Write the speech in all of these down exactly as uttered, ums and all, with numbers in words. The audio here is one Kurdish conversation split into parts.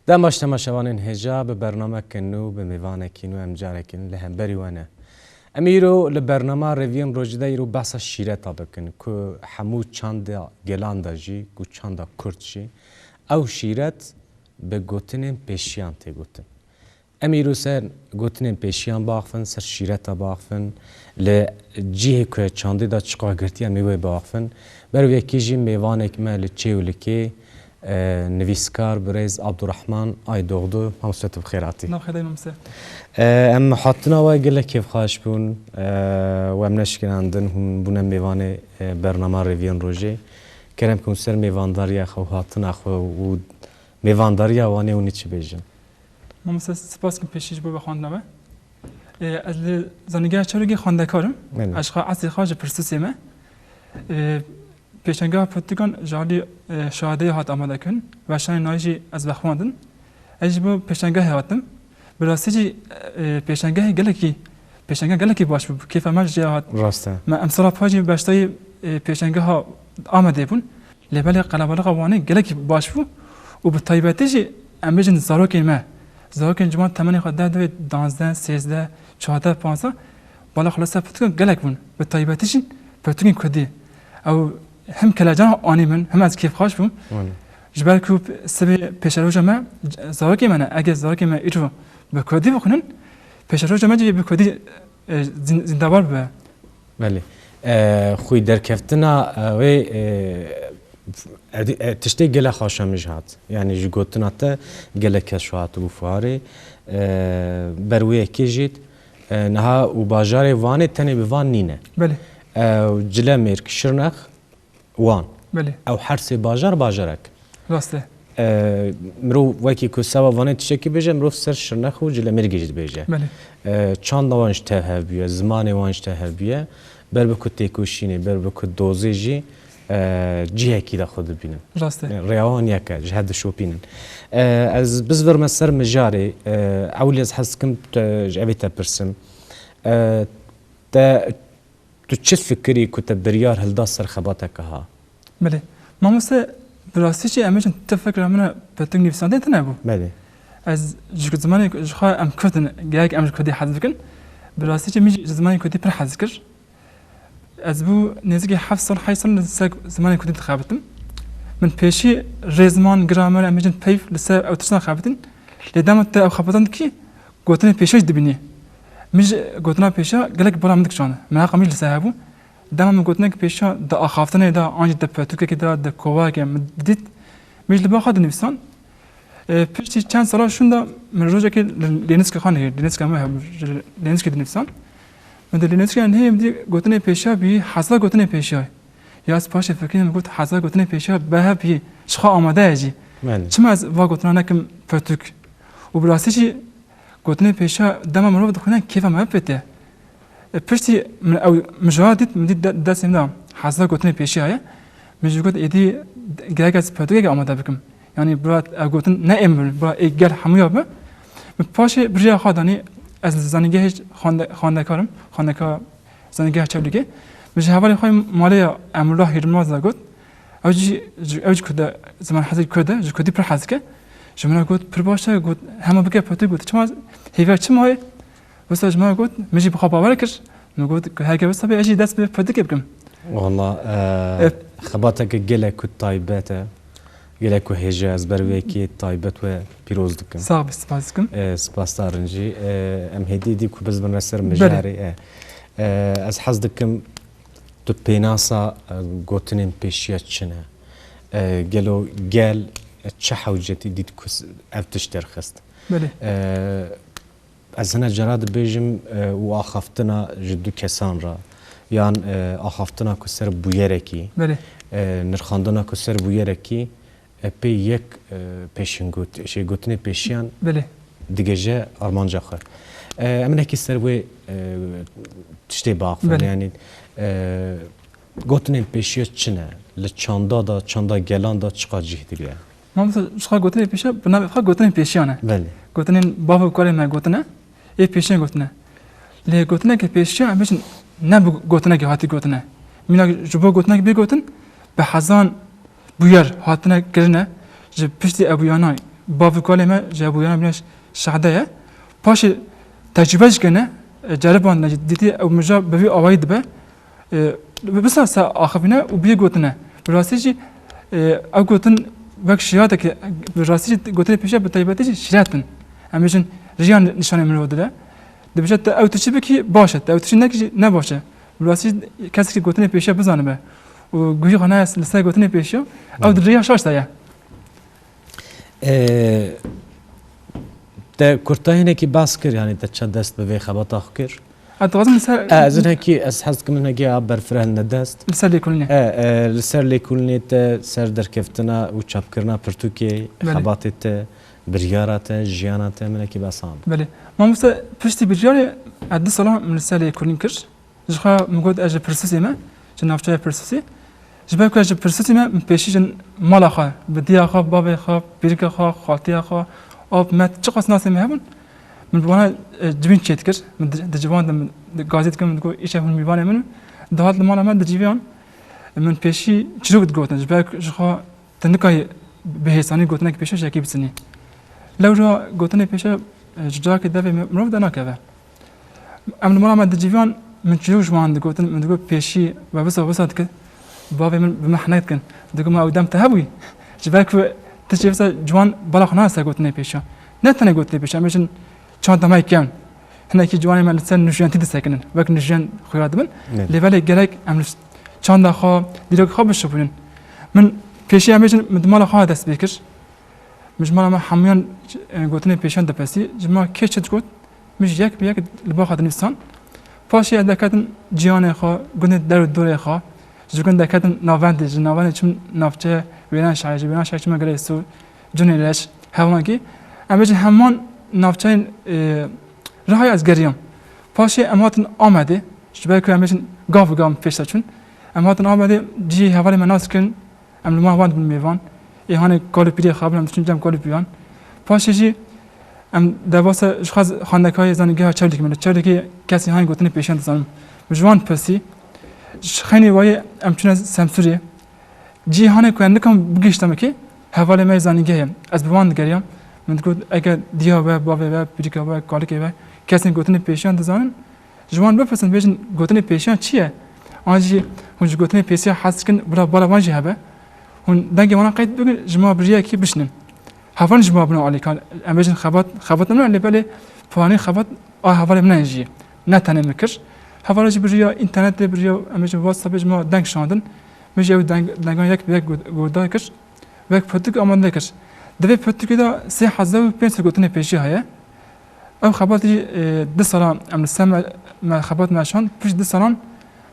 Dem baş temaşevanên hêja, bi bernameke nû, bi mêvanekî nû em carekî nû li hemberî we ne. Em îro li bernama Rêviyên Rojî de îro behsa şîreta bikin ku hemû çanda gelan de jî, ku çanda kurd jî, ew şîret bi gotinên pêşiyan tê gotin. Em îro ser gotinên pêşiyan biaxivin, ser şîreta biaxivin, li cihê ku çandê de çiqa girtiye em ê wê biaxivin. Ber wê yekê jî mêvanek me li çê û li kê, e, nivîskar birêz Abdurrahman Aydoğdu, mamoste tu bi xêr hatî. Nav xêr dayê mamoste. E, em hatina we gelek kêfxweş bûn, e, û em neşkinandin hûn bûne mêvanê, e, bernama Rêviyên Rojê. Kerem ku hûn ser mêvandariya xwe û hatina xwe û mêvandariya wan ê hûn ê çi bêjin? Mamoste, spas kim pêşî ji bo vexwendina we. Ê, ez li Zanîngeha Çewlîgê xwendekar im. Belê. Ez ji xwe eslê xwe ji Pirsûsê me. Ê, pêşengeha pirtûkan ji alî, ê, şahideyê hat amade kirin. Weşanê nayê jî ez vexwendin. Ez ji bo pêşengehê hatim. Bi rastî jî, ê, pêşengehê gelekî, pêşengeh gelekî baş bû. Kêfa me ji ya hat. Rast e. Me emsala pajî beşdayî, ê, pêşengeha Amedê bûn. Lê belê qelebalixa Wanê gelekî baş bû û bi taybetî jî em bêjin zarokên me, zarokên ciwan temenê xwe der divê danzdeh, sêzdeh, çardeh, panzdeh, bala xwe li ser pirtûkan gelek bûn. Bi taybetî jî pirtûkên kurdî. Ew hem kelecan anî min, hem ez kêfxweş bûm. Wele. Ji ber ku sibê pêşeroja me, zarokê me ne. Eger zarokê me îro bi kurdî bixwînin, pêşeroja me jî bi kurdî, e, zîn-, zîndewar bibe. Belê. E, xwî derkeftina, e, wê, e, erdî-, e, tiştê gelek xweşa min jî hat. Yanî ji gotina te gelek kes şuhat bû fuarê. E, ber wê yekê jî, e, niha û bajarê Wanê tenê bi Van nîne. Belê. E, Cilemêrg, Şirnex, Wan. Belê. Ew her sê bajar bajarek. Rast e. E, mirov wekî ku seba Vanê tiştekî bêje, mirov ser Şirnex û Cilemêrgê jî dibêje. Belê. E, çanda wan ji tev hev bûye, zimanê wan ji tev hev bûye. Ber bi ku têkoşînê, ber bi ku dozê jî, e, cihekî de xwe dibînin. Rast e. E, rêya wan yek e, ji hev dişopînin. E, ez bizvirme ser mijarê, e, ewilî ez hez dikim te, ji evê te pirsim. E, te Tu çi fikirî ku te biryar hilda ser xebateke ha? Belê. Mamoste, bi rastî jî em bêjin tu fikra min e pirtûk nivîsandin tune bû. Belê. Ez ji ku zimanê ji xwe em Kurd in, gerek em ji Kurdî hez bikin. Bi rastî jî min jî ji zimanê Kurdî pir hez kir. Ez bû nêzîkî heft sal, heşt sal li ser zimanê Kurdî dixebitim. Min pêşî rêzman, gramer, em bêjin peyv li ser ew tiştan xebitin. Lê dema tu ew xebatan dikî, gotinê pêşiya jî dibînî. Min ji gotina pêşiya gelek bala min dikişand. Mereqa min jî li ser hebû. Dema min gotinek pêşiya di axaftinê de, an jî di pirtûkekê de, di kovayekê min didît, min jî li ba xwe dinivîsan. E, piştî çend sala şûnda min rojekê li lênîskê xwe nihêr, lênîska me hebû, ji lênîskê dinivîsan. Min di lênîskê nihêr min dî gotinê pêşiya bî, heza gotinê pêşiya. Ya ez paşê fikirî min got, heza gotinê pêşiya berhev bî, ji xwe amade ye jî. Belê. Çima ez va gotina nekim pirtûk? Û bi rastî jî gotinê pêşiya dema mirov dixwîne kêfa me bipête. E, piştî min ew mijara dît, min dît de-, destê min de heza gotinê pêşiya ye. Min jî got, êdî gerek ez pirtûkekê amade bikim. Yanî bira ev gotin ne ê min, bira ê gel hemûya be. Min paşê bi rêya xwe danî, ez li zanîngehê xwende-, xwendekar im, xwendeka Zanîngeha Çewlîgê. Min ji hevalê xwe malê ya Emrullah Yilmaz de got. Ew jî, ew jî Kurd e, ziman hezek Kurd e, ji Kurdî pir hez dike. Ji min re got, pir baş e, got, hema bike pirtûk, got, çima, hêviya çi maye? Wisa ji min re got, min jî bi xwe bawer kir. Min got, ku heke wisa be, ez jî dest bi pirtûkê bikim. Wala, e, E, xebateke gelek ku taybet e. Gelek ku hêja ez ber wê yekê taybet we pîroz dikim. Sax bî, spas dikim. E, spas te rind jî. E, em hêdî dî ku bizbirine ser Belê. mijarê. E, e, ez hez dikim tu pênasa, e, gotinên pêşiya çi ne? E, gelo gel, e, çi hewcetî dît ku s-, ev tişt derxist? Belê. E, Ez hine cara dibêjim, e, û axaftina ji du kesan re, yan, e, axaftina ku ser bûyerekî, Belê. e, nirxandina ku ser bûyerekî, e, pê yek, e, pêşîngot-, şey, gotinê pêşiyan Belê. digêje armanca xwe. E, em hinekî ser wê, e, tiştê biaxivin, Belê. yanî, e, gotinên pêşiya çi ne? Li çanda de, çanda gelan de çiqa cih digire? Mamoste, ji xwe gotinê pêşiya, bi navê xwe gotinên pêşiyan e. Belê. Gotinên bav û karê me gotine, ê pêşiyan gotine. Lê gotineke pêşiya, em bêjin, ne bi gotinekê hatî gotine. Mînak ji bo gotinek bê gotin, bi hezan bûyer hatine kirine, ji piştî ev bûyana Bav û kalê me ji hebûyana bîne şehde ye. Paşê tecrûbe jî kene, e, ceribandine jî dîtî ew mija bi vî awayî dibe. E, bi, bi sa se axivîne û biyê gotine. Bi rastî jî, e, ew gotin wek şîretek e, bi rastî jî gotinê pêşiya bi taybetî jî şîret in. Em bêjin riya nîşanê mirov dide. Dibêje te ew tiştî bikî baş e, te ew tiştî nekî jî ne baş e. Bi rastî jî kesekî gotinê pêşiya bizanibe û guhî xwe neye li ser gotinê pêşiya, ew di riya şaş de ye. Ee, te kurta hinekî bas kir, yani te çend dest bi vê xebata xwe kir? Ez dixwazim li ser E, ez hinekî, ez hez dikim hinekî a berfireh ne dest. Li ser lêkolînê. E, e, li ser lêkolînê te, ser derkeftina û çapkirina pirtûkê, Belê. Xebatê te, biryara te, jiyana te, hinekî bas an. Belê. Mamoste, piştî biryarê ez du salan min li ser lêkolîn kir. Ji xwe min got ez ji Pirsûsê me, ji navçeya Pirsûsê. Ji ber ku ez ji Pirsûsê me, min pêşî ji mala xwe, bi diya xwe, bavê xwe, pîrika xwe, xaltiya xwe, ap, met, çiqas nasê me hebûn, min bi wana, e, civîn çêdikir. Min di, di civan de min di gazî dikim, min digot, îşev hûn mêvanê min in. Dihat li mala me dicivîyan, min pêşî çîrok digotin. Ji ber ku ji xwe tu nikayî bi hêsanî gotinek pêşiya ji yekî bisinî. Lewra gotinê pêşiya, e, ji cihakê devê mi-, mirov dernakeve. Em li mala me dicivîyan, min çîrok ji wan digotin, min digot pêşî we wisa wisa dike, bavê min bi min henek dikin. Digot ma ew dem te hebûyî? Ji ber ku tu jê wisa ciwan bala xwe nase gotinê pêşiya. Ne tenê gotinê pêşiya, em bêjin çanda me kevn. Hinekî ciwanê me li ser nûjiyantî disekinin, wek nûjiyan xuya dibin. Evet. Lê belê gerek em li çanda xwe, dîrok xwe bişopînin. Min pêşiya em bêjin, min di mala xwe dest pê kir. Min ji mala me hemûyan, e, gotinên pêşiyan dipesî, ji me kê çi digot, min ji yek bi yek li ba xwe dinivîsan. Paşê ez derketim ciyanê xwe, gundê der û dorê xwe, ji gund derketim navendê, ji navendê çim navçeya Wêranşehê, ji Wêranşehê çime Girê Sûr, Cunê Reş, Hevankî. Em bêjin heman navçeyên, e, Rihayê ez geriyam. Paşê em hatin Amedê, ji ber ku em bêjin gav bi gav em pêş de çûn. Em hatin Amedê, cihê hevalê me nas kirin, em li mala wan dibin mêvan. Ê hanê kal û pîrê xwe bin, em diçin cem kal û pîran. Paşê jî em derbasa ji xwe xwendekayê zanîngeha Çewlîgê me, li Çewlîgê kesê hanê gotinê pêşiyan dizanim. Min ji wan pirsî, ji xeynê wayê em çûne Semsûrê. Cihê hanê ku em nikan bigihîşte me kê, hevalê me yê zanîngehê ye. Ez bi wan digeriyam. Min digot, eger diya we, bavê we, pîrika we, kalikê we, kesên gotinê pêşiyan dizanin, ji wan bipirsin, bêjin, gotinê pêşiyan çi ye? An jî hûn ji gotinê pêşiya hez dikin, bila bala wan jî hebe. Hûn dengê wana qeyd bikin, ji ma bi riyekê bişinin. Hevalên ji ma bûne alîkar. Em bêjin xebat, xebat ne, lê belê piranî xebat a hevalê min e jî. Ne tenê min kir. Hevala jî bi riya înternetê, bi riya, em bêjin, WhatsAppê ji ma deng şandin. Min jî ew deng, dengan yek bi yek gu-, guhdar kir. Wek pirtûk amade kir. Di vê pirtûkê de sê hezar û pênc sed gotinê pêşiya heye. Ew xebat jî, e, du salan em li ser me, me xebat me şand, pişt du salan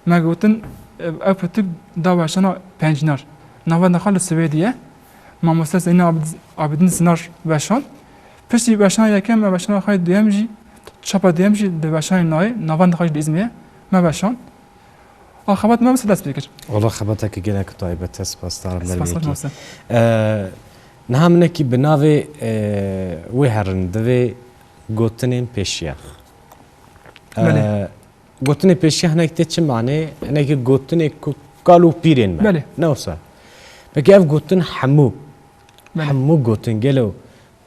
me gotin, e, ew pirtûk da weşana Pencînar. Navenda xwe li Swêdê ye. Mamoste Zeynê Abid-, Abidîn Sinar weşand. Piştî weşana yekem me weşana xwe duyem jî, çapa duyem jî di weşanê nayê, navenda xwe jî li Îzmîrê ye, me weşand. A xebat me wisa dest pê kir. Wala xebateke gelek taybet e, spasdarim. Spas, Mervekî. Spas. Ee, niha minekî bi navê, ee, wê herin divê gotinên pêşiya. Belê. Ee, gotinê pêşiya hinek tê çi manê? Hinekî gotinê ku kal û pîrên me. Belê. Ne wisa. Peki ev gotin hemû, Belê. Hemû gotin gelo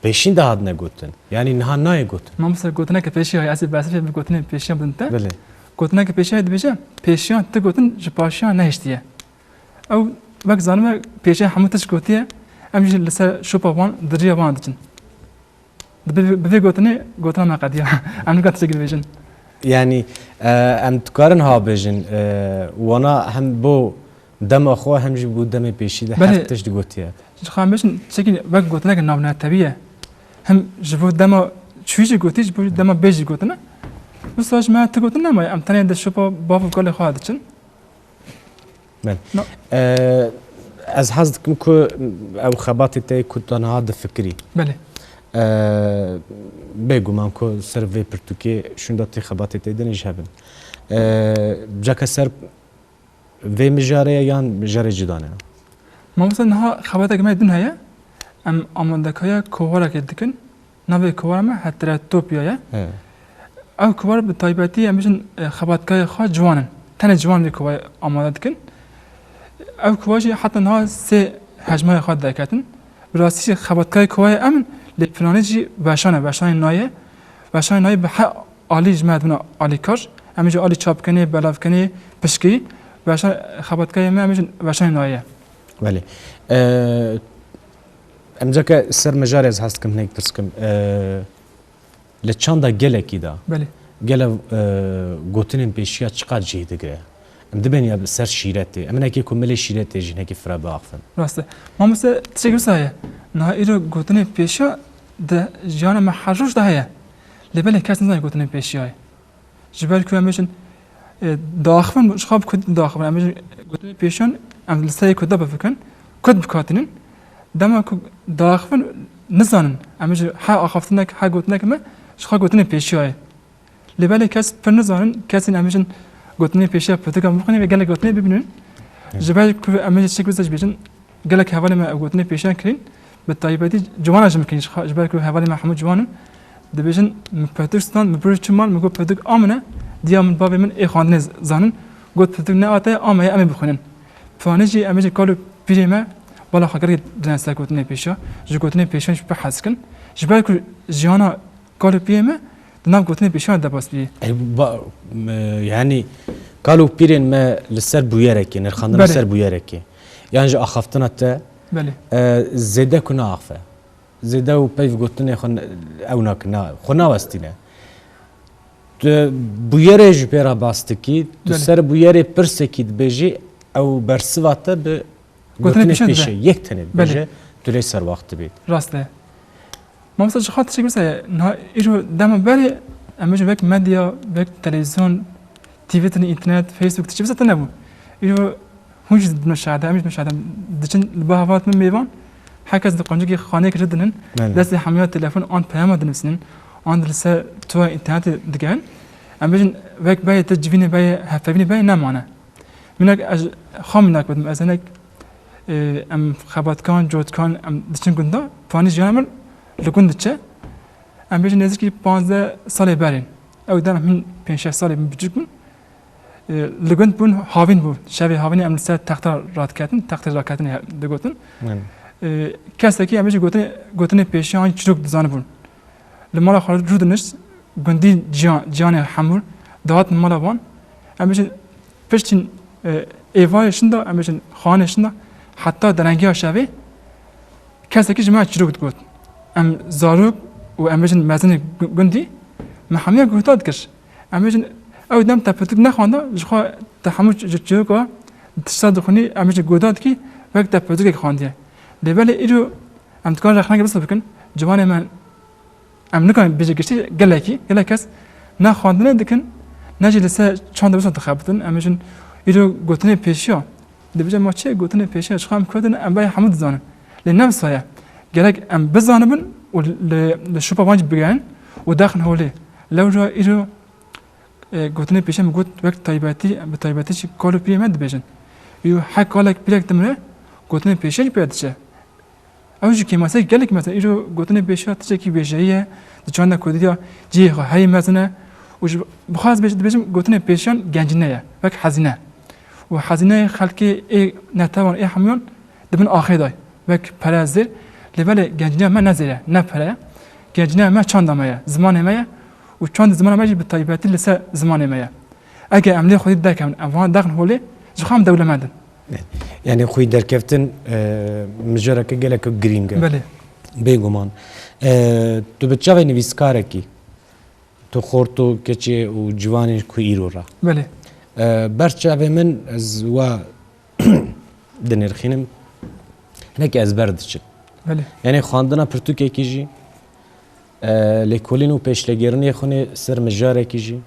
pêşîn de hatine gotin? Yanî niha nayê gotin? Mamoste, gotineke pêşiya heye, ez ê belsefê bi gotinên pêşiyan bidim te. Belê. Gotineke pêşiya heye dibêje, pêşiyan ti gotin ji paşiyan nehiştiye. Ew wek zanime pêşiya hemû tişt gotiye, em jî li ser şopa wan, di riya wan diçin. Bi, bi vê gotinê, gotina me qediya. Em nikan tiştekî dibêjin. Yanî, e, em dikarin ha bêjin, e, wana hem bo dema xwe hem jî bo demê pêşî de Belê. Her tişt digotiye. Ji xwe em bêjin, tiştekî wek gotineke navnetewî ye. Hem ji bo dema çûyî jî gotî, ji bo dema bê jî gotine. Wisa ji me tu gotin nemaye, em tenê di şopa bav û kalê xwe diçin. Ben. No. Ee, ez hez dikim ku ew xebatê te ku te niha difikirî. Belê. Ee, bêguman ku ser vê pirtûkê şûnda tê xebatê te din jî hebin. Ee, caka ser vê mijarê ye yan mijarê cuda ne? Mamoste, niha xebatek me din heye. Em amadekariya kovarekê dikin. Navê kovara me Heteretopya ye. He. Ew kovar bi taybetî em bêjin, e, xebatkayê xwe ciwan in. Tenê ciwan vê kovayê amade dikin. Ew kova jî heta niha sê hejmayê xwe derketin. Bi rastî jî xebatkayê kovayê em in, Lê planê jî weşan e, weşanê nayê. Weşanê nayê bi her alî ji me dibin alîkar. Em ê jî alî çapkirinê, belavkirinê, piştgirî. Weşan, xebatkarê me, em ê jî weşanê nayê ye. Belê. Ee, em cake ser mijarê ez hez dikim hinek pirs kim. Ee, li çanda gelekî de, Belê. gele, e, gotinên pêşiya çiqas cih digire? Em dibên ya ser şîretê. Em hinekî ku milê şîretê jî hinekî fira biaxivin. Rast e. Mamoste, tiştek wisa ye. Niha îro gotinê pêşiya di jiyana me her roj de heye. Lê belê kes nizane gotinê pêşiya ye. Ji ber ku em bêjin, e, diaxivin, ji xwe bi kurdî diaxivin. Em bêjin gotinê pêşiyan, em li ser yê kurda bifikirin, kurd bikatînin. Dema ku diaxivin, nizanin. Em bêjin her axaftinek, her gotinek me, ji xwe gotinê pêşiya ye. Lê belê kes pir nizanin, kesên em bêjin gotinê pêşiya pirtûkan bixwînin vê gelek gotinê bibînin. Hı. Ji ber ku em bêjin tiştek wisa jî bêjin, gelek hevalên me ew gotinê pêşiyan kirîn, bi taybetî ciwana jî min kirîn, ji xwe, ji ber ku hevalên me hemû ciwan in. Dibêjin, min pirtûk stand, min pir çû mal, min got, pirtûk a min e, diya min bavê min ê xwendinê z-, zanin. Got, pirtûk neate, a me ye, em ê bixwînin. Piranî jî em bêjin kal û pîrê me bala xwe gelekî didine ser gotinê pêşiya. Ji gotinê pêşiyan jî pir hez dikin. Ji ber ku jiyana kal û pîrê me di nav gotinê pêşiyan de bas bî. Ey, ba-, m-, yanî kal û pîrên me li ser bûyerekê, nirxandina Belê. ser bûyerekê. Yan ji axaftina te, Belê. e, zêde ku naaxe. Zêde û peyv gotinê xwe ne-, ew nakine, xwe nawestîne. Tu bûyerê ji pê re bas dikî, tu Belê. ser bûyerê pirsekî dibêjî, ew bersiva te bi Gotinê gotinê pêşiyan pêşê, dibe. yek tenê Belê. dibêje, tu lê serwaxt dibî. Rast e. Mamoste ji xwe tiştek wisa ye. Niha îro dema berê, em bêjin wek medya, wek televîzyon, T V tune, înternet, Facebook, tiştî wisa tune bû. Îro hûn jî dibin şahide, em jî dibin şahide. Diçin li ba hevat min mêvan, her kes di quncikê xaneyek jî dinin, Belê. destê hemiya telefon an peyama dinivîsînin, an li ser toya înternetê digehin. Em bêjin wek berê te civînê berê, hevpeyvînê berê nemane. Minak ez xwe minak bidim, ez hinek, e, em xebatkan, cotkan, em diçin gunda, piranî jiyana min li gund diçe. Em bêjin nêzîkî panzdeh salê berê. Ew dem min pênc şeş salê min biçûk bûn. E, li gund bûn, havîn bû. Şevê havînê em li ser texta radiketin, textê raketinê he-, digotin. Belê. E, kesekî em bêjin gotinê, gotinê pêşiyan çîrok dizanibûn. Li mala xwe rûdinişt, gundî ciya-, ciyanê hemû dihatin mala wan. Em bêjin piştî, e, êvarê şinda, em bêjin xanê şinda, heta derengiya şevê kesekî ji me çîrok digot. Em zarok û em bêjin mezinê gu-, gundî me hemiya guhdar dikir. Em bêjin ew dem te pirtûk nexwanda, ji xwe te hemû ç-, ji çîroka tişta dixwînî, em bêjin guhdar dikî, wek te pirtûkek xwandiye. Lê belê îro em dikarin rexneke wisa bikin, ciwanê me Em nikarin bêje giştî gelekî, gelek kes ne xwendinê dikin, ne jî li ser çanda wisa dixebitin. Em bêjin îro gotinê pêşiya. Dibêje ma çi ye gotinê pêşiya? Ji xwe em Kurd in, em berê hemû dizanin. Lê ne wisa ye. Gerek em bizanibin û li, li şopa wan jî bigerin û dexin holê. Lewra îro, e, gotinê pêşiya min got wek taybetî, bi taybetî jî kal û pîrê me dibêjin. Îro her kalek pîrek dimire, gotinê pêşiya jî pê diçe. Ew jî kêmaseyek gelek mezin e. Îro gotinê pêşiya tiştekî wêjeyî ye, di çanda kurdî de cihê xwe heyî mezin e û ji, bi xwe ez bêj-, dibêjim gotinê pêşiyan gencîne ye, wek hezîne. Û hezîneyê xelkê ê netewan, ê hemûyan di bin axê de ye, wek pere, zêr. Lê belê gencîneya me ne zêr e, ne pere ye. Gencîneya me çanda me ye, zimanê me ye û çandê zimana me jî bi taybetî li ser zimanê me ye. Eger em lê xwedî derkevin, em van dexin holê, ji xwe em dewlemend in. Yanî xwî derkeftin, e, mijareke gelek girîng e. Belê. Bêguman. E, tu bi çavê nivîskarekî, tu xort û keçê û ciwanên ku îro re. Belê. E, ber çavê min ez wa dinirxînim, hinek ezber diçin. Belê. Yanî xwendina pirtûkekî jî, e, lêkolîn û pêşlegêrinê xwe nê ser mijarekî jî,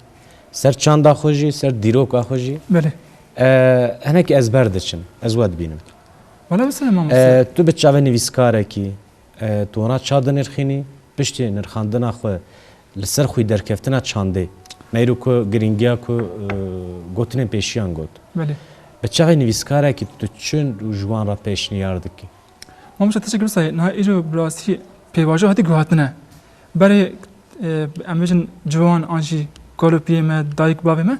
ser çanda xwe jî, ser dîroka xwe jî, Belê. e, hinek ezber diçin. Ez we dibînim. Wala wisa ye mamoste. E, tu bi çavê nivîskarekî, e, tu wana ça dinirxînî, piştî nirxandina xwe li ser xwî derkeftina çandê, me îro ku girîngiya ku, e, gotinên pêşiyan got. Belê. Bi çavê nivîskarekî tu çi ji wan re pêşniyar dikî? Mamoste, tiştekî wisa ye, niha îro bi rastî pêvajo hatî guhatine. Berê, e, em bêjin ciwan an jî kal û piyê me, dayik bavê me,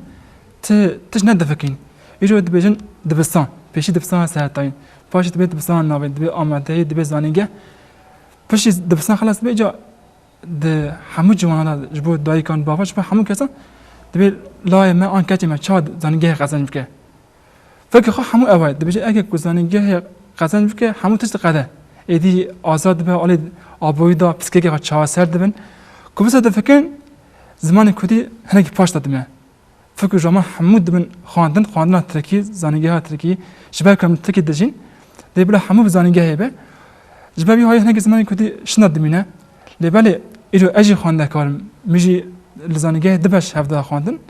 ti, tişt nedifikîn. Îro dibêjin dibistan, pêşî dibistana seretayî, paşê dibê dibistana navê, dibê amadeyî, dibê zanîngeh. Piştî dibistan xelas dibe, îca di hemû ciwanan de, ji bo dayikan, bavan, ji bo hemû kesan, dibê layê me an keçê me çawa zanîngehê qezenc bike. Fikir xwe hemû ew e. Dibêje, eger ku zanîngehê qezenc bike, hemû tişt diqede. Êdî azad dibe, alî aborî da piskekê xwe çareser dibin. Ku wisa difikirin, zimanê kurdî hinekî paş de dime. Fikir ji me hemû dibin xwendin, xwendina tirkî, zanîngeha tirkî, ji ber ku em li Tirkî dijîn, lê bila hemû bi zanîngehê be. Ji ber vî hayê hinekî zimanê kurdî şina dimîne. Lê belê, îro ez jî xwendekar im, min jî li zanîngehê du beş hevda xwendin.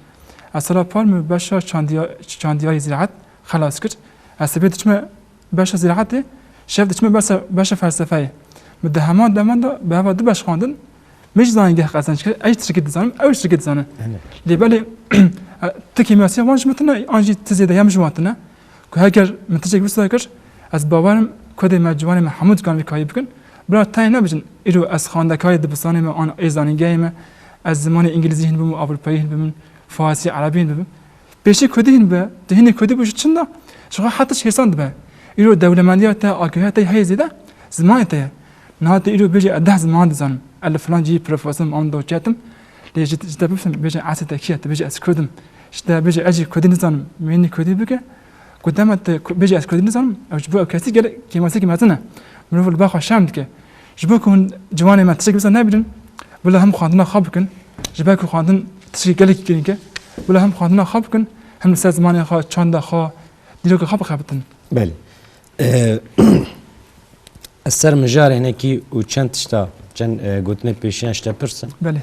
Ez sala par min beşa çandiya-, çandiyarî ziraet xelas kir. Ez sibê diçime beşa ziraetê, şev diçime beşa, beşa felsefeyê. Min di heman deman de bi heva du beş xwendin, min jî zanîngeh qezenc kir, ez jî tirkî dizanim, ew jî tirkî dizanin. Lê belê, tu kêmyasiya wan ji min tune, an jî tu zêdehiya min ji wan tune. Ku heger min tiştek wisa kir, ez bawer im ku dê me ciwanê me hemû dikan vî karî bikin. Bila tayê nebijin, îro ez xwendekarê dibistanê me an ê zanîngehê me, ez zimanê îngilîzî hîn bim û ewropayî hîn bibim, farsî, erebî hîn bibim. Pêşî kurdî hîn be, tu hînî kurdî bû ji çin de, ji xwe her tişt hêsan dibe. Îro dewlemendiya te, agahiya te heye zêde, zimanê te ye. Niha tu îro bêjî ez deh ziman dizanim. Ez li filan cihî profesor im an doçent im. Lê ji, ji te bipirsim, bêje esê te kî ye? Tu bêjî ez kurd im. Ji te bêje ez jî kurdî nizanim. Min hînî kurdî bike. Ku dema tu ku-, bêjî ez kurdî nizanim, ew ji bo ew kesî gelek kêmasiyekî mezin e. Mirov li ba xwe şerm dike. Ji bo ku hûn ciwanê me tiştekî wisa nebînin, bila him xwendina xwe bikin. Ji ber ku xwendin tiştekî gelekî girîng e. Bila him xwendina xwe bikin, him li ser zimanê xwe, çanda xwe, dîroka xwe bixebitin. Belê. Ee, ez ser mijarê hinekî û çend tişta, çend, e, gotinê pêşiyan ji te pirsim. Belê.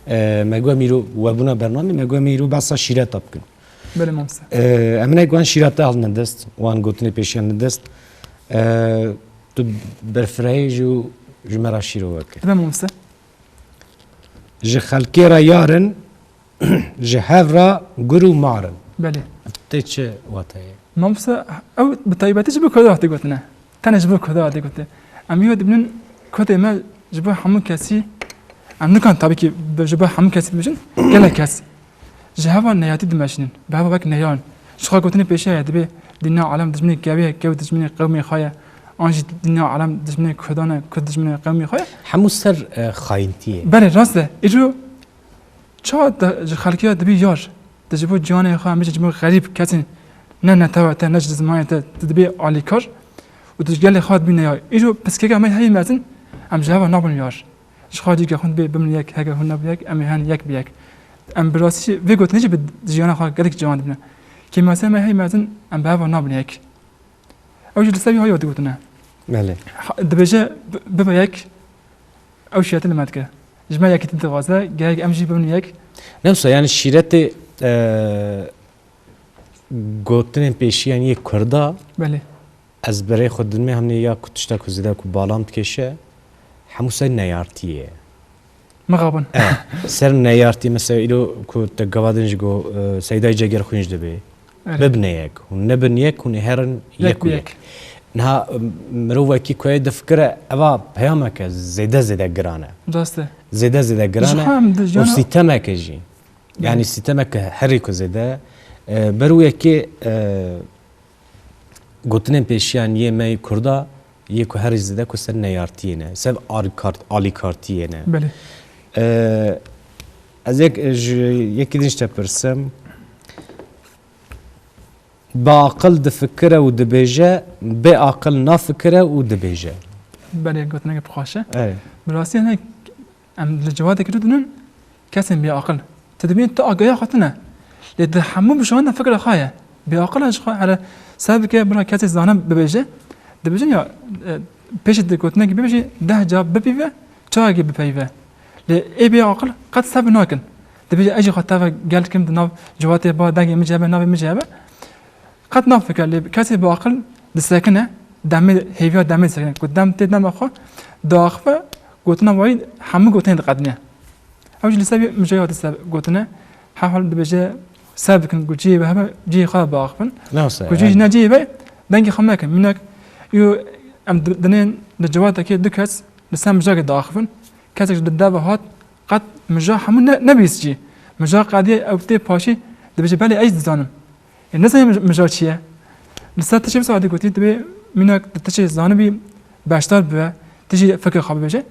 Ee, me got mîro webûna bernamê, me got mîro behsa şîreta bikin. Belê mamoste. Ee, em hinek wan şîreta hildin dest, wan gotinê pêşiyan hildin dest. Ee, tu berfirehê jî û ji me re şîro weke. Dibe mamoste. Ji xelkê re yar in, ji hev re gur û mar in. Belê. Tê çi wate ye? Mamoste, ew bi taybetî ji bo Kurda hatî gotine. Tenê ji bo Kurda hatî gotin. Em yê dibînin Kurdê me ji bo hemû kesî, em nikan tabî kî bi, ji bo hemû kesî dibêjin, gelek kes ji heva neyatî dimeşînin, bi heva wek neyarin. Ji xwe gotinê pêşiya ye, dibê dîna alem dijminê kevê ye, kev dijminê qewmê xwe ye, an jî dîna alem dijminê Kurdan e, Kurd dijminê qewmê xwe ye. Hemû ser, e, xayintiyê. Belê, rast e. Îro çawa te ji xelkê re dibî yar? Tu ji bo ciwanê xwe, em bêjin ji bo xerîb, kesên ne netewa te, ne ji zimanê te, tu dibî alîkar û tu ji gelê xwe dibî neyar. Îro piskeke me heyî mezin, em ji hev re nabin yar. Ji xwe cî ke hûn dibê bibin yek, heke hûn nebin yek, em ê hen yek bi yek. Em bi rastî vê gotinê jî bi jiyana xwe gelek ciwan dibînin. Kêmasiya me heyî mezin, em bi hev re nabin yek. Ew jî li ser wî hayê hatî gotine. Belê. Ha, dibêje, bi-, bibe yek, ew şîretê li me dike. Ji me yekîtî dixwaze, gerek em jî bibin yek. Ne wisa, yani şîretê, e, gotinên pêşiyan yê Kurda, Belê. ez berê xwe dinme hemnê ya ku tişta ku zêde ku balam dikêşe, hemû ser neyartiyê ye. Mixabin. E, ser neyartî, mesela îro ku te gava din jî got, e, Seydayê Cegerxwîn jî dibê. Evet. Bibine yek. Hûn nebin yek, hûn ê herin yek û yek. Niha, m-, mirovekî ku yê difikire, eva peyameke zêde zêde giran e. Rast e. Zêde zêde giran e. Ji hem di û jiyana sîtemeke jî. Yani Evet. sîtemeke herî ku zêde, e, ber wê yekê, e, Gotinên pêşiyan yê me yê Kurda yê ku herî zêde ku ser neyartiyê ne, ser alîkart-, alîkartiyê ne. Belê. Ee, ez yek, ji yekî din ji te pirsim. Bi aqil difikire û dibêje, bê aqil nafikire û dibêje. Belê, gotineke bi xweş e. Evet. Bi rastî hinek Em li civatê girî dinin kesên bêaqil. Tu dibînî tu agahiya xwe tune. Lê di hemû bişan de fikra xwe ye. Bêaqil e ji xwe, hele ser bike bila kesê zane bibêje. Dibêjin ya, e, pêşî di gotinekî bibêjî deh ca bipîve, çarekî bipeyve. Lê ê bêaqil qet sev nakin. Dibêje ez jî xwe teve gel kim di nav civatê ba dengê min jî hebe, navê min jî hebe. Qet nafikire, lê kesê bi aqil disekine, demê, hêviya demê disekine. Ku dem tê dema xwe, diaxife, gotina wayî hemû gotinê diqedine. Ew jî li ser vê mijayê hatî ser gotine, her hal dibêje, ser bikin ku cihê we hebe, cihê xwe biaxifin. Ne wisa, Ku cihê yani. jî ne cihê we, dengê xwe mekin. Mînak, yo, em di-, dinên li ciwatekê du kes li ser mijayekê diaxifin. Kesek ji deva hat, qet mija hemû ne, nebihîst jî. Mija qediye, ew tê paşî, dibêje, belê ez dizanim. Ê, nezanî mij-, mija çi ye? Li ser tiştê wisa hatî gotî, dibê mînak di tiştê zanibî beşdar bibe, Tu jî fikra xwe bibêje,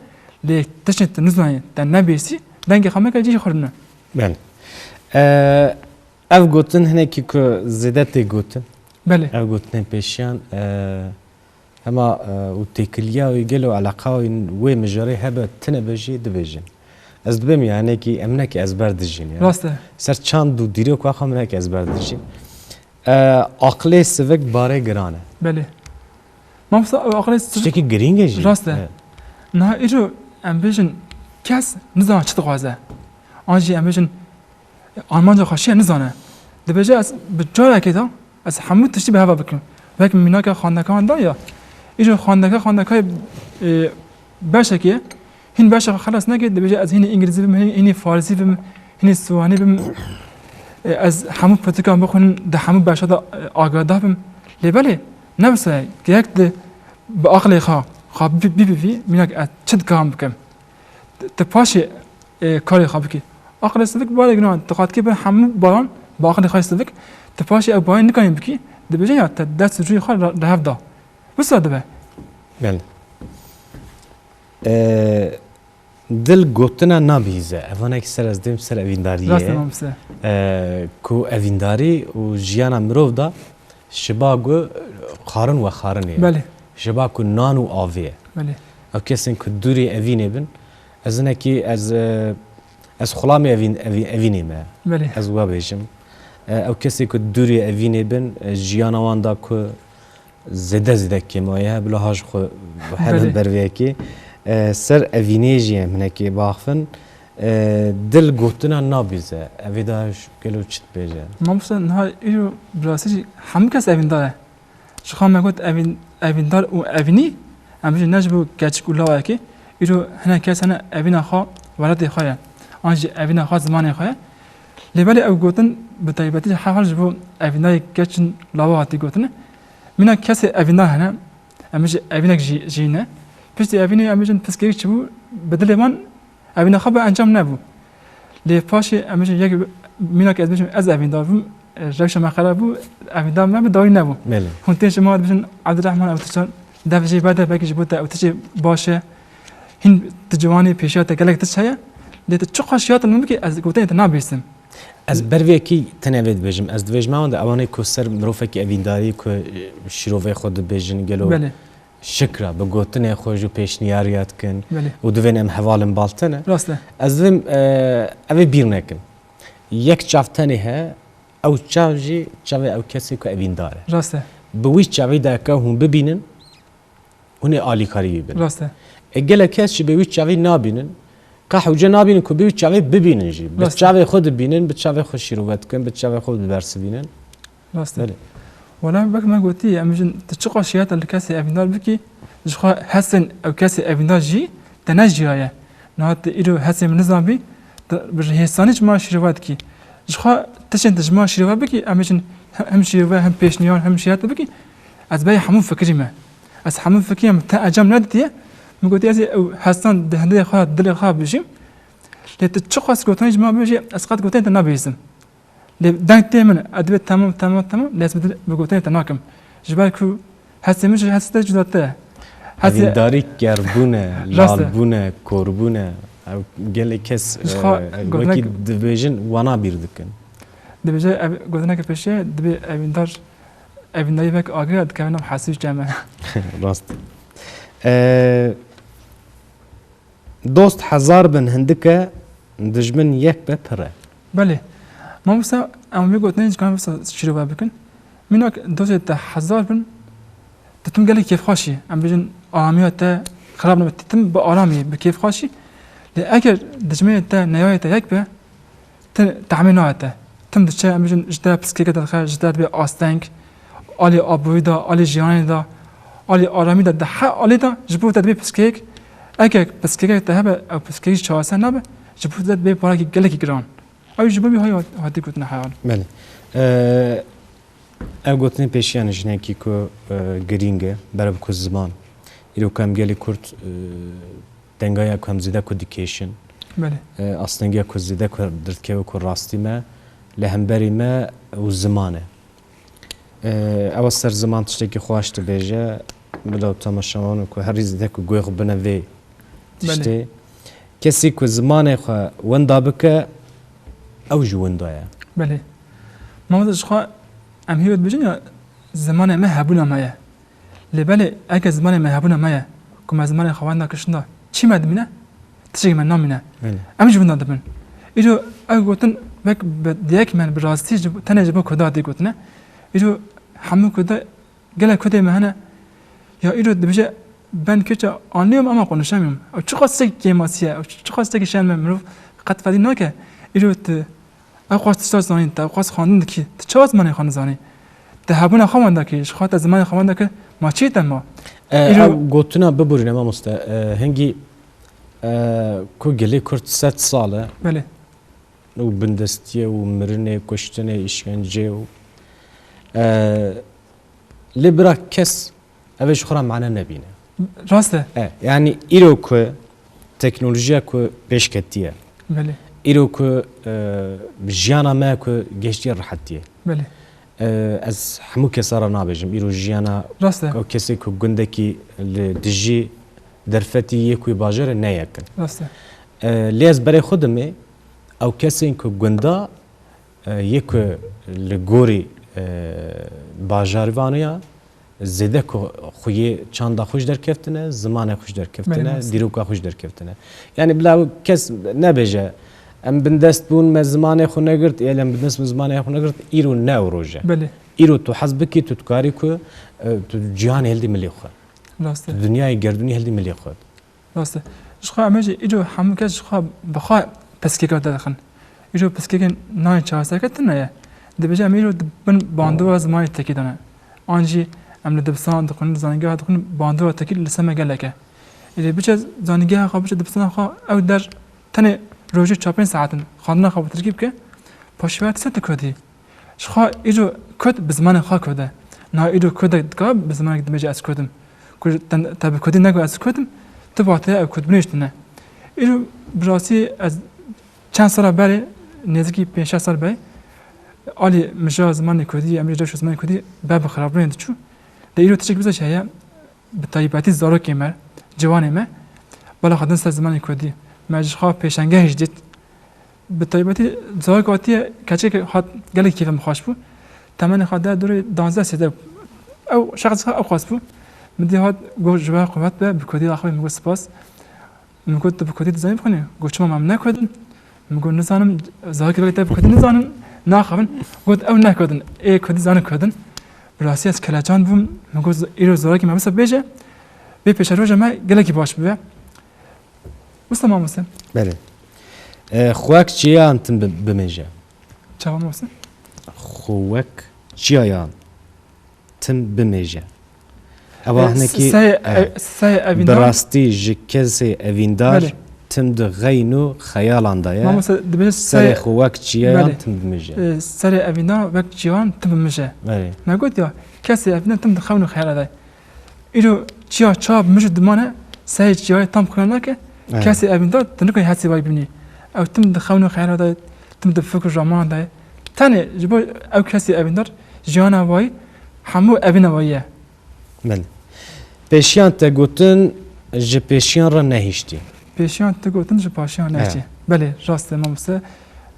lê tiştên tu nizanî, te nebihîstî, dengê xwe meke cihê xwe rûne. Belê. Eee, ev gotin hinekî ku zêde tê gotin. Belê. Ev gotinên pêşiyan, eee, hema, eee, û têkiliya wê gelo eleqa wê wê mijarê hebe tune be jî dibêjin. Ez dibêm ya hinekî em hinekî ezber dijîn ya. Rast e. Ser çand û dîroka xwe em hinekî ezber dijîn. Eee, aqilê sivik barê giran e. Belê. Mamosta, ew aqilê sivik Tiştekî girîng e jî. Rast e. Evet. Niha îro em bêjin kes nizane çi dixwaze. An jî em bêjin armanca xwe çi ye nizane. Dibêje ez bi carekê de ez hemû tiştî bi heva bikim. Wek mînaka xwendekan da ya. Îro xwendeke xwendekayê, e, beşekê ye. Hîn beşa xwe xelas neke, dibêje ez hînî îngilîzî bim, hînî, hînî farsî bim, hînî siwanî bim. E, ez hemû pirtûkan bixwînim, di hemû beşa de, e, agadar bim. Lê belê, ne wisa ye. Gerek tu bi aqilê xwe, xwe bi-, bibîvî, mînak ez çi dikarim bikim? Tu, tu paşê, e, karê xwe bikî. Aqilê sivik barê giran, tu xwe dikî bin hemû baran, bi aqilê xwe sivik, tu paşê ew barê nikanî bikî, dibêje ya te dest û rûyê xwe re-, rehev da. Wisa dibe. Belê. Eee, dil gotina nabihîze. Evanek ser ez dêm ser evîndariyê. Rast e, mamoste. Eee, ku evîndarî û jiyana mirov da şiba ku xarin we xarinê ye. Belê. Şiba ku nan û avê ye. Belê. Ew kesên ku dûrî evînê bin, ez hinekî ez, eee, ez xulamê evîn-, evî-, evînê me. Belê. Ez we bêjim. Eee, ew kesê ku dûrî evînê bin, eee, jiyana wan da ku zêde zêde kêmaye, bila ha ji xwe herin Belê. ber vê yekê. E, ser evînê jî em hinekê biaxivin. E, dil gotina nabîze. Evê de gelo çi dibêje? Mamoste, niha îro bi rastî jî hemû kes evîndar e. Ji xwe me got evîn-, evîndar û evînî, em jî ne ji bo keçik û lawayekê, îro hinek kes hene evîna xwe welatê xwe ye. An jî evîna xwe zimanê xwe ye. Lê belê ew gotin bi taybetî hevhal ji bo evînayê keç û lawa hatî gotin. Mîna kesê evîndar hene, em bêjin evînek jî, jî ne. Piştî evînê em bêjin piskêrî çi bû, bi dilê wan evîna xwe bi encam nebû. Lê paşê em bêjin yek mînak ez bêjim ez evîndar bûm, e, rewşa me xerab bû, evîndar me bi dawî nebû. Belê. Hûn tên ji me dibêjin Ebdurrehman ew tiştan dev jê berde belkî ji bo te ew tiştê baş e. Hîn tu ciwanî pêşiya te gelek tişt heye. Lê tu çiqas şiyata min bikî ez gotinê te nabihîstim. Ez ber vê yekî tenê vê dibêjim. Ez dibêjim ewan de ewanê ku ser mirovekî evîndarî ku, e, şîrovê xwe dibêjin gelo Belê. şikra bi gotinê xwe jû pêşniyariya dikin Belê. û divên em hevalin baltene. Rast e. Ez divêm, e, ev ê bîr nekin. Yek çav tenê he, ew çav jî çavê ew kesê ku evîndar e. Rast e. Bi wî çavî de ke hûn bibînin, hûn ê alîkarî bibin. Rast e. E, gelek kes jî bi wî çavî nabînin. Qe hewce nabînin ku bi wî çavê bibînin jî. Bi Rast e. çavê xwe dibînin, bi çavê xwe şîrove dikin, bi çavê xwe dibersivînin. Rast e. Belê. Wela wek me gotî, em bêjin, tu çiqas şiyata li kesê evîndar bikî, ji xwe hesên ew kesê evîndar jî te nejiyaye. Niha tu îro hesê min nizanbî, tu bi hêsanî ji me şîrove dikî. Ji xwe tiştên tu ji me şîrove bikî, em bêjin, hem, hem şîrove, hem pêşniyar, hem şiyat bikî, ez beyê hemû fikirî me. Ez hemû fikirî me, te encam neditiye. Min gotî, ez ê ew hesan di hindê xwe, dilê xwe bijîm. Lê tu çiqas gotinê ji me bibêjî, ez qet gotinê te nabihîsim. Lê deng tê min, ez dibê temam, temam, temam, lê ez bi dil, bi gotinê te nakim. Ji ber ku hesê min ji hesê te cuda te. Hesê Evîndarî kerbûn e, Rast e. lalbûn e, korbûn e. Ew gelek kes, Ji xwe e, gotinek- wekî dibêjin wana bîr dikin. Dibêje ev, gotineke pêşiye, dibê evîndar, evîndarî wek agir e, dikeve nav hesî û çeme. Rast. E, Dost hezar bin hindik e, dijmin yek be pir e. Belê. Mamoste, em vê gotinê ji kan wisa şîrove bikin. Mînak dostê te hezar bin, tu tim gelek kêfxweş î. Em bêjin aramiya te xirab nabe, tu tim bi aramî, bi kêfxweş î. Lê eger dijminê te, neyayê te yek be, Ti tehmîn nayê te. Tim diçe, em bêjin, ji te piskêke derxe, ji te dibe asteng, alî aborî de, alî jiyanê de, alî aramî de, di her alî de ji bo te dibe piskêk. Eger piskêkek te hebe, ew piskêk jî çareser nabe, ji bo te dibe barekî gelekî giran. Ew ji bo wî hayê hat-, hatî gotin heyal. Belê. Eee, Ev gotinên pêşiyan jinekî ku, e, girîng e, berev ku ziman. Îro ku em gelê Kurd, e, dengaya ku em zêde ku dikêşin, Belê. e, astengiya ku zêde ku derdikeve ku rastî me, li hemberî me û ziman e. E, ew ser ziman tiştekî xweş dibêje, bila temaşevan ku herî zêde ku guhê xwe bine vê Belê. tiştê. Kesê ku zimanê xwe wenda bike, ew jî wenda ye. Belê. Mamoste, ji xwe em hî dibêjin ya zimanê me hebûna me ye. Lê belê, eke zimanê me hebûna me ye, ku me zimanê xwe wenda kir şinda, çi me dimîne? Tiştekî me namîne. Belê. Em jî winda dibin. Îro ew gotin wek bi diyek me bi rastî ji bo, tenê ji bo Kurda tê gotine. Îro hemû Kurda, gelek Kurdê me hene. Ya îro dibêje, ben Kürtçe anlıyorum ama konuşamıyorum. Ew çiqas tiştekî kêmasî ye, ew çiqas tiştekî şerm e, mirov qet fedî nake. Îro tu ew qas tişta zanîn, te ew qas xwendin dikî, tu çawa zimanê xwe nizanî? Te hebûna xwe wenda kir, ji xwe te zimanê xwe wenda kir, ma çi te ma? E, Îro ew gotina biborîne mamoste. E, hingî, e, ku gelê Kurd sed sal e Belê. û bindestiyê û mirinê, kuştinê, îşkencê û, e, lê bira kes ev ê ji xwe re mane nebîne. Rast e. E, yanî îro ku teknolojiya ku pêş ketiye, Belê. îro ku, e, jiyana me ku gehiştiye rehetiyê. Belê. E, ez hemû kesa re nabêjim, îro jiyana Rast e. ku kesê ku gundekî li dijî derfetî yê ku bajarê ne yek in. Rast e. E, lê ez berê xwe dimê, ew kesên ku gunda, e, yê ku li gorî, e, bajarvaniya zêde ku xweyê çanda xwe ji derkeftine, zimanê xwe ji derkeftine, Belê, rast. dîroka xwe ji derkeftine. Yanî bila kes nebêje, em bindest bûn, me zimanê xwe negirt, ê em bindest bûn, zimanê xwe negirt, îro ne ew roj e. Belê. Îro tu hez bikî, tu dikarî ku, e, tu cîhanê hildî milê xwe. Rast e. Tu dinyayê gerdûnî hildî milê xwe. Rast e. Ji xwe em ê jî îro hemû kes ji xwe bi xwe pirsgirêka te dixin. Îro pirsgirêkên nayên çareserkirin tune ye. Dibêje em îro di bin bandora zimanê tirkî de ne. An jî em li dibistanan dixwînin, li zanîngeha dixwînin, bandora tirkî li ser me gelek e. Êdî biçe zanîngeha xwe, biçe dibistana xwe, ew der tenê rojê çar pênc saet in, xwendina xwe bi tirkî bike, paşê wek ser tu kurdî. Ji xwe îro Kurd bi zimanê xwe Kurd e. Niha îro Kurdek dikare bi zimanek dibêje ez Kurd im. Ku te, te bi Kurdî negot ez Kurd im, tu vatiya ew Kurdbûnê ji tune. Îro bi rastî ez çend sala berê, nêzîkî pênc şeş sal berê, alî mijara zimanê Kurdî, em ê rewşa zimanê Kurdî ber bi xirabûnê diçû. Lê îro tiştek bize jî heye, bi taybetî zarokê me, ciwanê me, bala xwe din ser zimanê Kurdî. Me ji xwe pêşengehê jî dît. Bi taybetî zarok hatiye, keçikek hat, gelek kêfa min xweş bû. Temenê xwe da dorê danzdeh sêzdeh. Ew şexs xwe ew xwest bû. Min dî hat, got, ji we qewet be, bi Kurdî axivî, min got, spas. Min got, tu bi Kurdî dizanî bixwînî? Got, çima, ma em ne Kurd in? Min got, nizanim, zarokê wek te bi Kurdî nizanin, naxivin. Got, ew ne Kurd in, ê Kurdî zanin Kurd in. Bi rastî ez kelecan bûm. Min got, îro zarokê me wisa bêje, vê pêşeroja me gelekî baş bibe. Wisa mamoste. Belê. E, xwek çiyan tim bi-, bimêje. Çawa mamoste? Xwek çiyayan tim bimêje. Ewa E, hinekî, se-, e, e, se-, bi evîndar? rastî ji kesê evîndar Belê. tim di xeyn û xeyalan de ye. Mamoste, dibêje Serê se-, xwe wek çiyayan Belê. tim bimêje. E, serê evîndar wek çiyayan tim bimêje. Belê. Me got ya, kesê evîndar tim di xewn û xeyala de ye. Îro çiya çawa bi mij û dimane, sehê çiyayê tam xuyana nake, Evet. kesê evîndar tu nikare hesê wayî bibînî. Ew tim di xewn û xeyala de ye, tim di fikr û ramana de ye. Tenê ji bo ew kesê evîndar jiyana wayî hemû evîna wayî ye. Belê. Pêşiyan te gotin ji pêşiyan re nehiştî. Pêşiyan te gotin ji paşiyan nehiştî. Evet. Belê, rast e mamoste.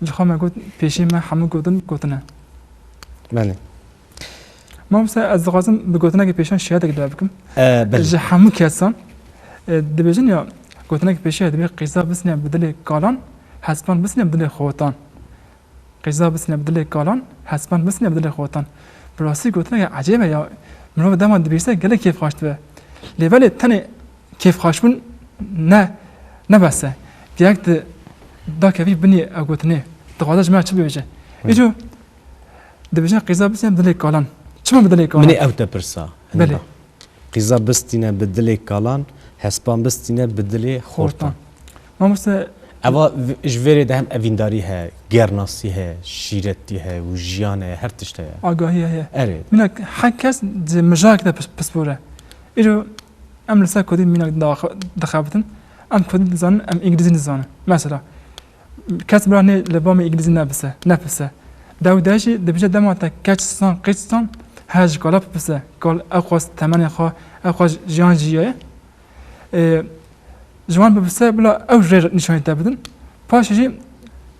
Ji xwe me got pêşî me hemû gotin gotine. Belê. Mamoste, ez dixwazim bi gotinekê pêşiyan şikayetek dua bikim. E, belê. Ji hemû kesan, e, dibêjin ya, gotinekê pêşiyan dibê qîza bisîne bi dilê kalan, hespan bisîne bi dilê xotan. Qîza bisîne bi dilê kalan, hespan bisîne bi dilê xotan. Bi rastî gotineke ecêb e ya, mirov dema dibîse gelek kêfxweş dibe. Lê belê tenê kêfxweşbûn ne, ne bes e. Gerek tu dakevî binî ew gotinê. Dixwaze ji me çi bibêje? Hı. Îco Dibêjin qîza bisîne bi dilê kalan. Çima bi dilê kalan? Min ê ew te pirsa. Belê. Hinda. Qîza bistîne bi dilê kalan, hespan bistîne bi dilê xortan. Xortan. Mamoste Eva v-, ji vêrê de hem evîndarî heye, gernasî heye, şîretî heye û jiyan heye, her tişt heye. Agahî heye. Erê. Mînak her kes di mijarek de pis-, pispor e. Îro em li ser kurdî mînak dax-, dixebitin. Em kurdî dizanin, em îngilîzî nizanin. Mesela, Kes bira nê li ba me îngilîzî nebise, nepise. Dew de jî dibêje dema te keç san, qîç san, her ji kala bipise. Kal ew qas temenê xwe Ew xwe jiyan jî ye. E, Ji wan bipirse bila ew rê nîşanî te bidin. Paşê jî,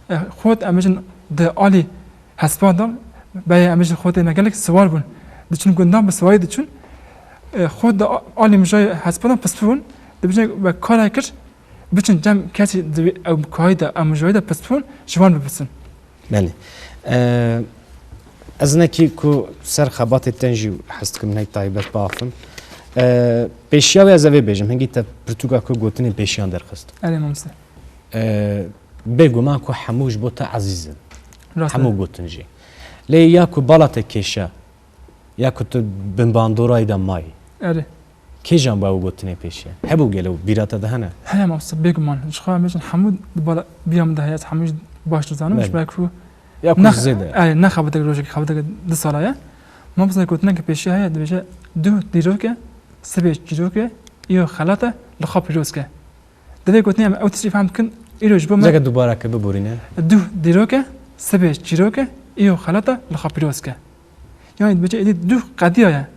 e, xwet em bêjin di alî hespan de, beyê em bêjin xwetê me gelek siwar bûn. Diçin gundan bi siwarî diçin. E, xwet di a-, alî mijayê hespan de pispî bûn. Dibêjin we kare kir, biçin cem kesî di wê ew kayî de, ew mijayî de pispî bûn, ji wan bipirsin. Belê. Eee, ez hinekî ku ser xebatê te jî hez dikim hinek taybet biaxivim. Eee, pêşiya wê ez ê vê bêjim, hingî te pirtûka ku gotinên pêşiyan derxist. Erê mamoste. Eee, bêguman ku hemû ji bo te ezîz in. Rast e. Hemû gotin jî. Lê ya ku bala te kêşe, ya ku tu bin bandorayê de mayî. Erê. Kêjan bi ew gotinê pêşiya? Hebû gelo bîra te de hene? Heye mamoste, bêguman. Ji xwe em bêjin hemû di bala bîra min de heye, ez hemû jî baş dizanim. Belê. Ji ber ku ya ku ne, zêde, erê, ne xebatek rojek, xebatek du sala ye. Mamoste gotineke pêşiya heye, dibêje, duh dîrok e, sibê çîrok e, îro xelat e, li xwe pîroz ke. Di vê gotinê em ew tiştî fehm dikin, îro ji bo me. Zeke dubare ke biborîne. Duh dîrok e, sibê çîrok e, îro xelat e, li xwe pîroz ke. Yanî dibêje êdî duh qediyaye.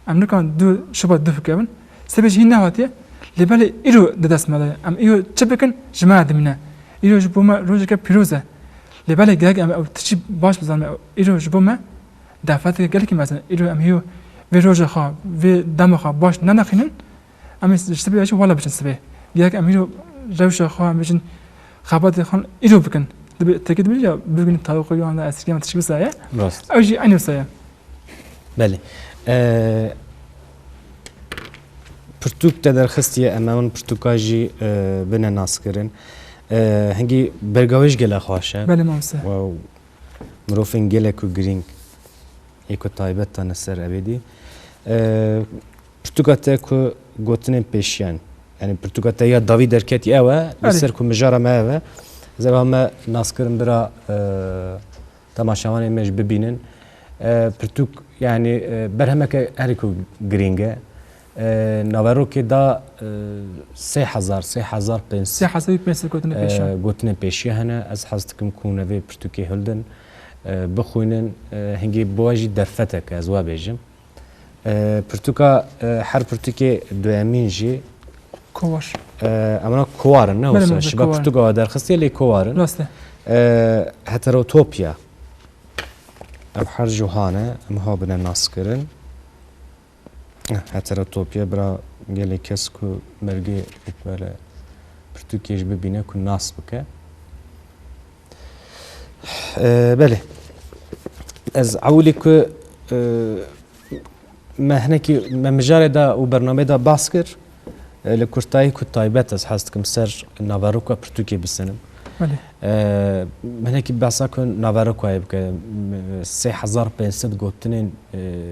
Em nikan duh şoba duh bikevin. Sibê jî hîn nehatiye. Lê belê îro di dest me de ye. Em îro çi bikin, ji me re dimîne. Îro ji bo me rojeke pîroz e. Lê belê gerek em ew tiştî baş bizanin. Îro ji bo me derfeteke gelekî mezin e. Îro em hîyo vê roja xwe, vê dema xwe baş neneqînin. Em ê ji sibê jî wela biçin sibê. Gerek em îro rewşa xwe, em bêjin xebatê xwe îro bikin. Dibê, tirkî dibêje ya, bugün tavuk uyandı, ertesi gün tişt wisa ye. Rast. Ew jî eynî wisa ye. Belê. Eee, pirtûk te derxistiye, em ê min pirtûka jî, eee, bine naskirin. Eee, hingî berga wê jî gelek xweş e. Belê, mamoste. Wow. Mirovên gelek û girîng, ê ku taybet tane ser ebêdî. Eee, Pirtûka te ku gotinên pêşiyan, yanî pirtûka te ya dawî derketî ew e, li, erê, ser ku mijara me ev e. Ez ê me naskirin bira, e, temaşevanê me jî bibînin. E, pirtûk, yanî, e, berhemeke herî ku girîng e. E, naverokê da, e, sê hezar, sê hezar pênc sed. Sê hezar û pênc sed gotinên, e, pêşiyan, gotinên pêşiya hene. Ez hez dikim ku hûn vê pirtûkê hildin, e, bixwînin. E, hingê bi we jî derfetek e, ez we bêjim. E, pirtûka, e, her pirtûkê duyemîn jî. Kowar. E, em na kowar in, ne wisa? Belê, belê, şiba kowar. Pirtûka we derxistiye lê kowar in. Rast e. E, heterotopya. Ev her jî han e, em ha bine naskirin. Eh, heterotopya bira gelê kes ku mergê wekbere pirtûkê jî bibîne ku nas bike. E, belê. Ez ewilî ku, e, me hinekî, me mijarê de û bernameyê de bas kir, e, li kurtayî ku taybet ez hez dikim ser naveroka pirtûkê bisenim. Belê. E, hinekî behsa ku naverokayê bike, m-, sê hezar pênc sed gotinên, e,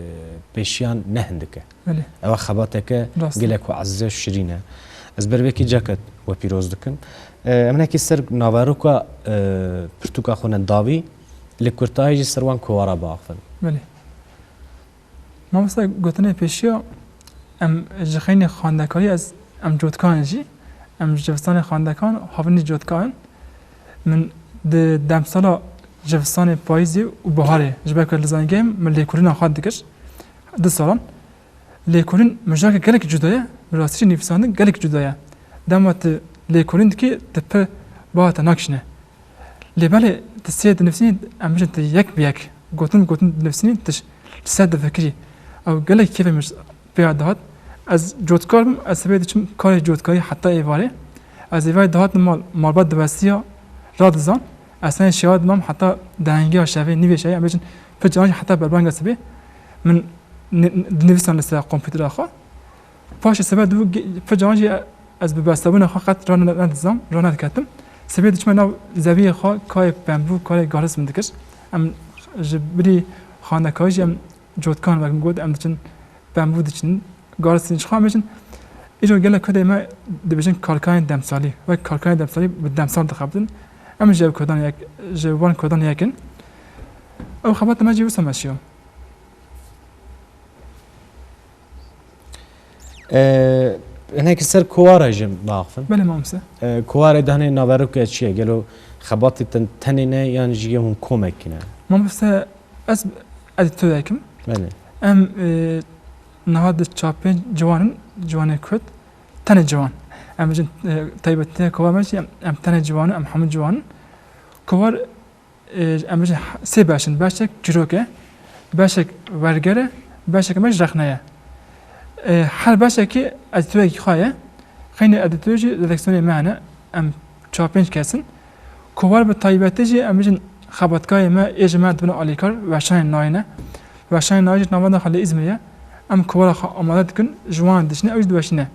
pêşiyan ne hindik e. Belê. Ew xebateke, rast e, gelek ku ezîz e û şirîn e. Ez ber vê yekê cake we pîroz dikim. E, em hinekî ser naveroka, e, pirtûka xwe ne dawî, li kurtayî jî ser wan kovara biaxivin. Belê. Mamoste, gotinê pêşiya em ji xeynî xwendekarî ez, em cotkar in jî, em ji zivistanê xwendekan, havînî cotkar in. Min di demsala zivistanê, payîzê û biharê, ji ber ku li zayîngehê min lêkolîna xwe dikir, du salan. Lêkolîn mijake gelek cuda ye, bi rastî jî nivîsandin gelek cuda ye. Dema tu lêkolîn dikî, tu pir baha te nakişîne. Lê belê tu sê dinivîsînî, em bijin tu yek bi yek, gotin bi gotin dinivîsînî, tu ji, ji ser difikirî. Ew gelek kêfê min ji pê re dihat. Ez cotkar bim, ez sibê diçim karê cotkarî heta êvarê. Ez êvarê dihatim mal, malbat diwestiya, radizan. Ez tenê şeva dimam heta dengiya şevê, nîvê şevê, em bêjin pir caran jî heta berbenga sibê min ni-, ni-, dinivîsan li ser kompûtera xwe. Paşê sibe dibû ge-, pir caran jî ez bi bestebûna xwe qet ra ne-, nedizam, ra nediketim. Sibê diçime nav zeviyê xwe, kayê pembû, kayê garis min dikir. Em ji bilî xandekarî jî em cotkan wek min got, em diçin pembû diçin, garis diçin, ji xwe em bêjin. Îro gelek kurdê me dibêjin karkayên demsalî. Wek karkayên demsalî bi demsal dixebitin. Em ji ev kurdan yek, ji wan kurdan yek in. Ew xebata me jî wisa meşiya. Ee, hinekî ser kovara jî biaxivin. Belê mamoste. Ee, kovarê de hinê naveroke çi ye? Gelo xebatê te tenê ne yan jî yê hûn komekî ne? Mamoste, ez edîtoyek im. Belê. Em, e, Niha di çapên ciwan in, ciwanê Kurd, tenê ciwan. Em bijin, e, taybetiya kovar me jî, em, em tenê ciwan in, em hemû ciwan in. Kovar, e, em bijin sê beş in, beşek çîrok e, beşek werger e, beşek me jî rexne ye. E, her beşekî edîtoyekî xwe ye. Xeynî edîtoyê jî redaksiyonê me hene, em çar pênc kes in. Kovar bi taybetî jî em bijin xebatkayê me, ê ji me dibin alîkar, weşanên nayê ne. Weşanên nayê jî navenda xwe li Îzmir ye. Em kovara xwe amade dikin, ji wan dişîne, ew jî diweşîne.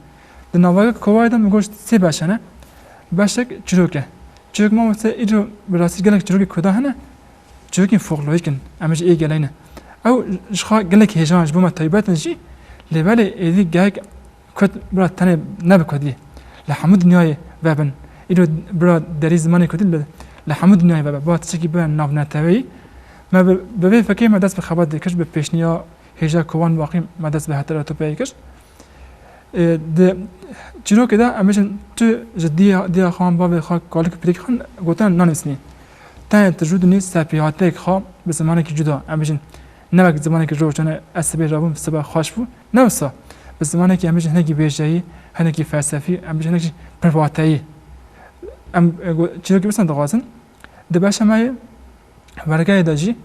Di navagek kovarê de min goşt sê beş hene. Beşek çîrok e. Çîrok mamoste îro bi rastî gelek çîrokê Kurda hene. Çîrokên folklorîk in. Em ji ê gelê ne. Ew ji xwe gelek hêjan ji bo me taybet in jî. Lê belê êdî gehek Kurd bira tenê ne bi Kurdî. Li hemû dinyayê vebin. Îro bira derî zimanê Kurdî li, li hemû dinyayê vebe. Ba tiştekî bira navneteweyî. Me bi, bi vê fikirê me dest bi xebatê kir, bi pêşniya hêja kovan waqî me dest bi heteratopeyê kir. E, di çîrokê de em bêjin tu ji diya, diya xwe an bavê xwe kalik û pirîk xwe gotin nanivîsînî. Tenê tu ji dinê serpêhatiyek xwe bi zimanekî cuda, em bêjin ne wek zimanekî rojane ez sibê rabûm sibe xweş bû. Ne wisa. Bi zimanekî em bêjin hinekî wêjeyî, hinekî felsefî, em bêjin hinekî pirvateyî. Em, e, go-, çîrokî wisa dixwazin. Di beşa me yê wergeyê de jî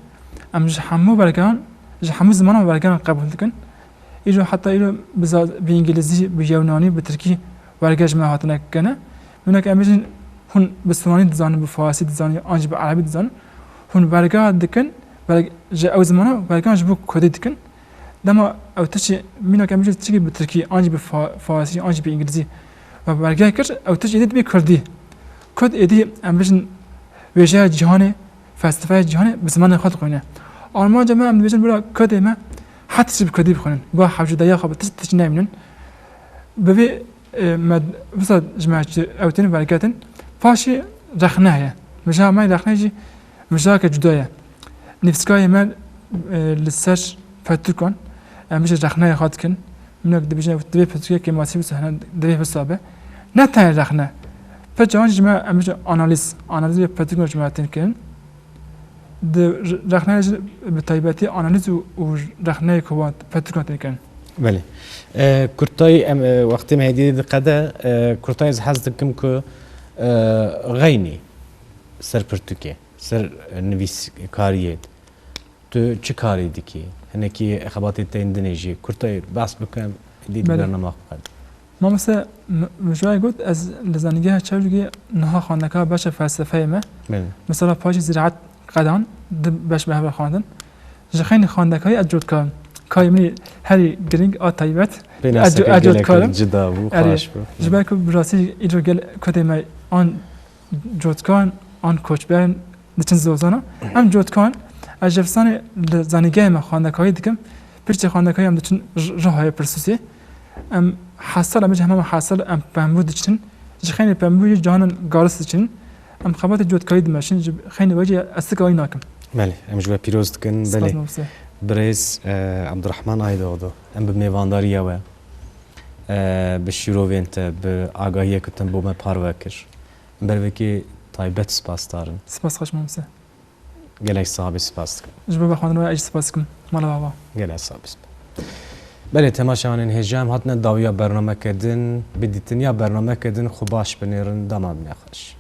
em ji hemû wergeyan, ji hemû zimanan wergeyan qebûl dikin. Îro heta îro bi za-, bi îngilîzî, bi yewnanî, bi tirkî werge ji me hatine kene. Minak em bêjin hûn bi sûranî dizanin, bi farsî dizanin, an jî bi erebî dizanin. Hûn wergeya dikin, werg-, ji ew zimana wergeyan ji bo kurdî dikin. Dema ew tiştî, mînak em bêjin tiştekî bi tirkî, an jî bi fa-, farsî, an jî bi îngilîzî we werge kir, ew tişt êdî dibê kurdî. Kurd êdî em bêjin wêjeya cîhanê, felsefeya cîhanê bi zimanê xwe dixwîne. Armanca me em dibêjin bira Kurdê me her tiştî bi kurdî bixwînin. Ba hewcedeya xwe bi tişt tişt nemînin. Bi vê, e, me wisa ji me çi ew tên wergetin. Paşê rexne heye. Mijara me rexne jî mijareke cuda ye. Nivîskayê me, e, li ser pirtûkan, em jî rexneyê xwe dikin. Minak dibêjin, ew divê pirtûkê kêmasî wisa hene, divê wisa be. Ne tenê rexne. Pir caran jî me, em jî analîz, analîz vê pirtûkan ji me tên kirin. Di re-, rexneyê jî bi taybetî analîz û, û rexneyê kovan pirtûkan tên kirin. Belê. E, kurtayî em, e, wextê me hêdî diqede, e, kurtayî ez hez dikim ku, e, xeynî ser pirtûkê, ser, e, nivîskariyê. Tu çi karî dikî? Hinekî xebatê te yên dinê jî kurtayî behs bikim, dî di Belê. bernama xwe qed. Mamoste, m-, min ji we got, ez li zanîngeha Çewlîgê niha xwendekar beşa felsefeyê me. Belê. Mesela paşê ziraet qedan, di beş me hev re xwendin. Ji xeynî xwendekayî ez cotkar im. Karê min ê herî girîng a taybet. Pênaseke Ez co-, ez gelek cotkar im. cida bû, Erê, xweş bû. ji ber ku bi rastî îro gel kotê me an cotkan, an koçber diçin zozana. Em cotkan, ez ji fistanê li zanîngehê me xwendekayî dikim. Piştî xwendekayî em diçin r-, Rihayê Pirsûsê. Em hesal, em ji hemama hesal em pembû diçin. Ji xeynê pembû yê canan garis diçin. Em xebatê cotkayî dimeşin, ji xeynê we jî ez ti kayî nakim. Belê, em ji we pîroz dikin. Spas Belê. mamoste. Birêz, e, Abdurrahman Aydoğdu. Em bi mêvandariya we, e, bi şîrovên te, bi agahiyê ku te bo me parve kir. Em ber vekê taybet spasdar in. Spas xweş mamoste. Gelek sax bî, spas dikim. Ji bo vexwendina we ez jî spas dikim. Mala we ava. Gelek sax bî. Belê, temaşevanên hêja, em hatine dawiya bernameke din, bi dîtiniya bernameke din xwe baş binêrin, dema bimê xweş.